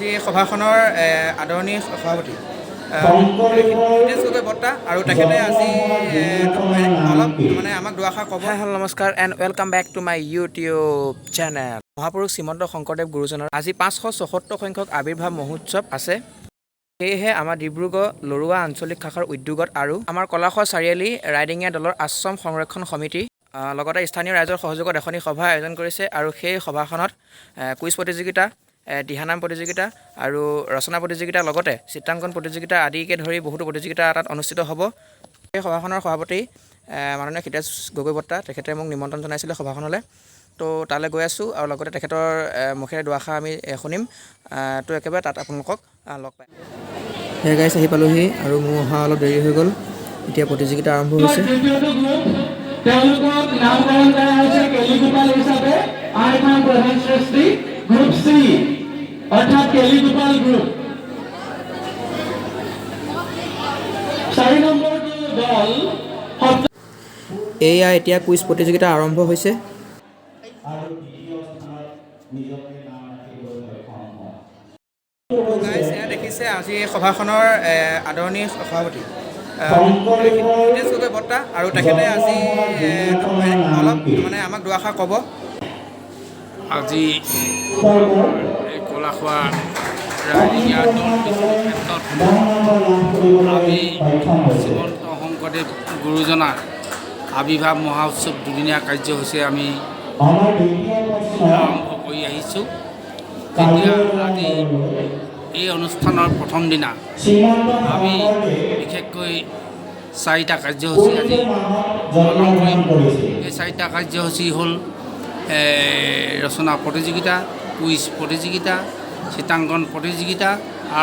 আজি এই সভাখনৰ আদৰণি সভাপতি হিতেশ গগৈ বৰ্তা আৰু তেখেতে আজি অলপ মানে আমাক দুআষাৰ ক'ব। হাই, হেল্ল', নমস্কাৰ and welcome back to my YouTube channel. মহাপুৰুষ শ্ৰীমন্ত শংকৰদেৱ গুৰুজনাৰ আজি 574 সংখ্যক আৱিৰ্ভাৱ মহোৎসৱ আছে। সেয়েহে আমাৰ ডিব্ৰুগড় লৰুৱা আঞ্চলিক শাখাৰ উদ্যোগত আৰু আমাৰ কলাখোৱা চাৰিআলি ৰাইডিঙীয়া দলৰ আশ্ৰম সংৰক্ষণ সমিতি, লগতে স্থানীয় ৰাইজৰ সহযোগত এখনি সভা আয়োজন কৰিছে আৰু সেই সভাখনত কুইজ প্ৰতিযোগিতা, দিহানাম প্ৰতিযোগিতা আৰু ৰচনা প্ৰতিযোগিতাৰ লগতে চিত্ৰাংকন প্ৰতিযোগিতা আদিকে ধৰি বহুতো প্ৰতিযোগিতা তাত অনুষ্ঠিত হ'ব। এই সভাখনৰ সভাপতি মাননীয় হিতেশ গগৈ বৰ্তা, তেখেতে মোক নিমন্ত্ৰণ জনাইছিলে সভাখনলৈ। তো তালৈ গৈ আছোঁ আৰু লগতে তেখেতৰ মুখেৰে দুআষাৰ আমি শুনিম। তো একেবাৰে তাত আপোনালোকক লগ পাই। হে গাইছ, আহি পালোহি আৰু মোৰ অহা অলপ দেৰি হৈ গ'ল। এতিয়া প্ৰতিযোগিতা আৰম্ভ হৈছে। তৃতীয়টো গ্ৰুপ, তেওঁলোকক নামকৰণ কৰা হৈছে কেলিগোপাল হিচাপে। আন এখন প্ৰধান সৃষ্টি গ্ৰুপ চি, অৰ্থাৎ কেলিগোপাল গ্ৰুপ। 4 নম্বৰটো দল সপ্ত এয়া এতিয়া কুইজ প্ৰতিযোগিতা আৰম্ভ হৈছে। আৰু দ্বিতীয় স্থানত নিজকে নাম ৰাখিবলৈ সক্ষম হয়। গাইছ, এয়া দেখিছে আজি এই সভাখনৰ আদৰণি সভাপতি শংকৰদেৱৰ হিতেশ গগৈ বৰ্তা আৰু তেখেতে আজি অলপ মানে আমাক দুআষাৰ ক'ব। আজি এই কলাখোৱা ৰাইডিঙীয়া দল বিষ্ণু ক্ষেত্ৰত আমি শ্ৰীমন্ত শংকৰদেৱ গুৰুজনাৰ আৱিৰ্ভাৱ মহোৎসৱ দুদিনীয়া কাৰ্যসূচী আমি আমাৰ দ্বিতীয় প্ৰশ্ন। আৰম্ভ কৰি আহিছোঁ। এতিয়া আজি এই অনুষ্ঠানৰ প্ৰথম দিনা শ্ৰীমন্ত আমি শংকৰদেৱ বিশেষকৈ চাৰিটা কাৰ্যসূচী আজি কোনটো মাহত পালন জন্মগ্ৰহণ কৰিম। কৰিছিল? এই চাৰিটা কাৰ্যসূচী হ'ল ৰচনা প্ৰতিযোগিতা, কুইজ প্ৰতিযোগিতা, চিত্ৰাংকন প্ৰতিযোগিতা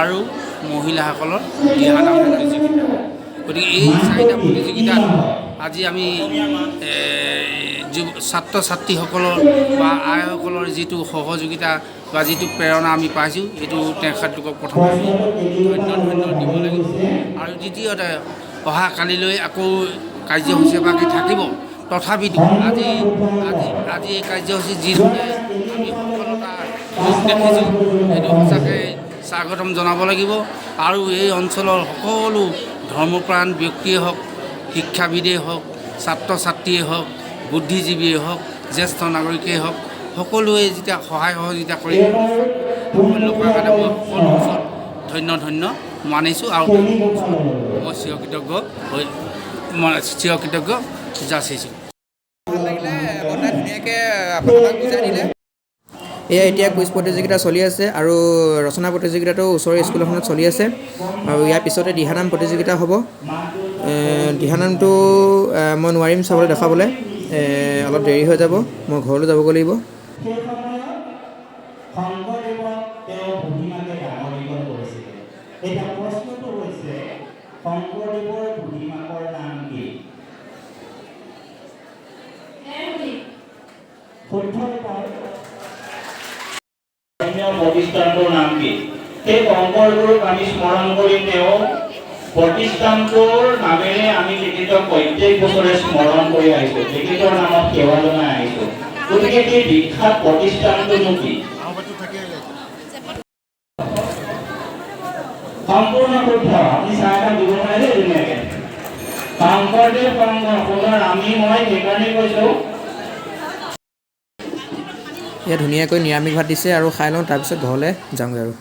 আৰু মহিলাসকলৰ দিহানাম প্ৰতিযোগিতা। গতিকে এই চাৰিটা প্ৰতিযোগিতাত আজি আমি যুৱ ছাত্ৰ ছাত্ৰীসকলৰ বা আইসকলৰ যিটো সহযোগিতা বা যিটো প্ৰেৰণা আমি পাইছোঁ, এইটো তেখেতলোকক প্ৰথমে আমি ধন্য ধন্য দিব লাগিব। আৰু দ্বিতীয়তে অহা কালিলৈ আকৌ কাৰ্যসূচী বাকী থাকিব। তথাপিতো আজি আজি আজি এই কাৰ্যসূচী যিধৰণে আমি সফলতা ৰূপ দেখিছোঁ, সেইটো সঁচাকৈ স্বাগতম জনাব লাগিব। আৰু এই অঞ্চলৰ সকলো ধৰ্মপ্ৰাণ ব্যক্তিয়ে হওক, শিক্ষাবিদেই হওক, ছাত্ৰ ছাত্ৰীয়ে হওক, বুদ্ধিজীৱীয়ে হওক, জ্যেষ্ঠ নাগৰিকেই হওক, সকলোৱে যেতিয়া সহায় সহযোগিতা কৰি সাফল্য কৰাৰ কাৰণে মই সকলো ওচৰত ধন্য ধন্য মানিছোঁ আৰু মই চিৰকৃতজ্ঞ হৈ মই চিৰকৃতজ্ঞ যাচিছোঁ। ভাল লাগিলে, বৰ্তাই ধুনীয়াকৈ আপোনাক বুজাই দিলে। এয়া এতিয়া কুইজ প্ৰতিযোগিতা চলি আছে আৰু ৰচনা প্ৰতিযোগিতাটো ওচৰৰ স্কুল এখনত চলি আছে আৰু ইয়াৰ পিছতে দিহানাম প্ৰতিযোগিতা হ'ব। দিহানামটো মই নোৱাৰিম চাবলৈ, দেখাবলৈ, অলপ দেৰি হৈ যাব, মই ঘৰলৈ যাবগৈ লাগিব। সেই সময়ত শংকৰদেৱক তেওঁ বুঢ়ীমাকে ডাঙৰ দীঘল কৰিছিলে। এতিয়া প্ৰশ্নটো হৈছে, শংকৰদেৱৰ বুঢ়ীমাকৰ নাম কি? শুদ্ধ উত্তৰ। ধৰ্মীয় প্ৰতিষ্ঠানটোৰ নাম কি? সেই শংকৰ গুৰুক আমি স্মৰণ কৰি তেওঁ প্ৰতিষ্ঠানটোৰ নামেৰে আমি তেখেতক প্ৰত্যেক বছৰে স্মৰণ কৰি আহিছোঁ, তেখেতৰ নামত সেৱা জনাই আহিছোঁ। গতিকে সেই বিখ্যাত প্ৰতিষ্ঠানটোনো কি? সম্পূৰ্ণ শুদ্ধ। আপুনি চাহ একাপ দিব পাৰে দেই ধুনীয়াকে। শংকৰদেৱ সংঘ, পুনৰ আমি মই সেইকাৰণেই কৈছোঁ। ইয়াত ধুনীয়াকৈ নিৰামিষ ভাত দিছে আৰু খাই লওঁ, তাৰপিছত ঘৰলৈ যাওঁগৈ আৰু।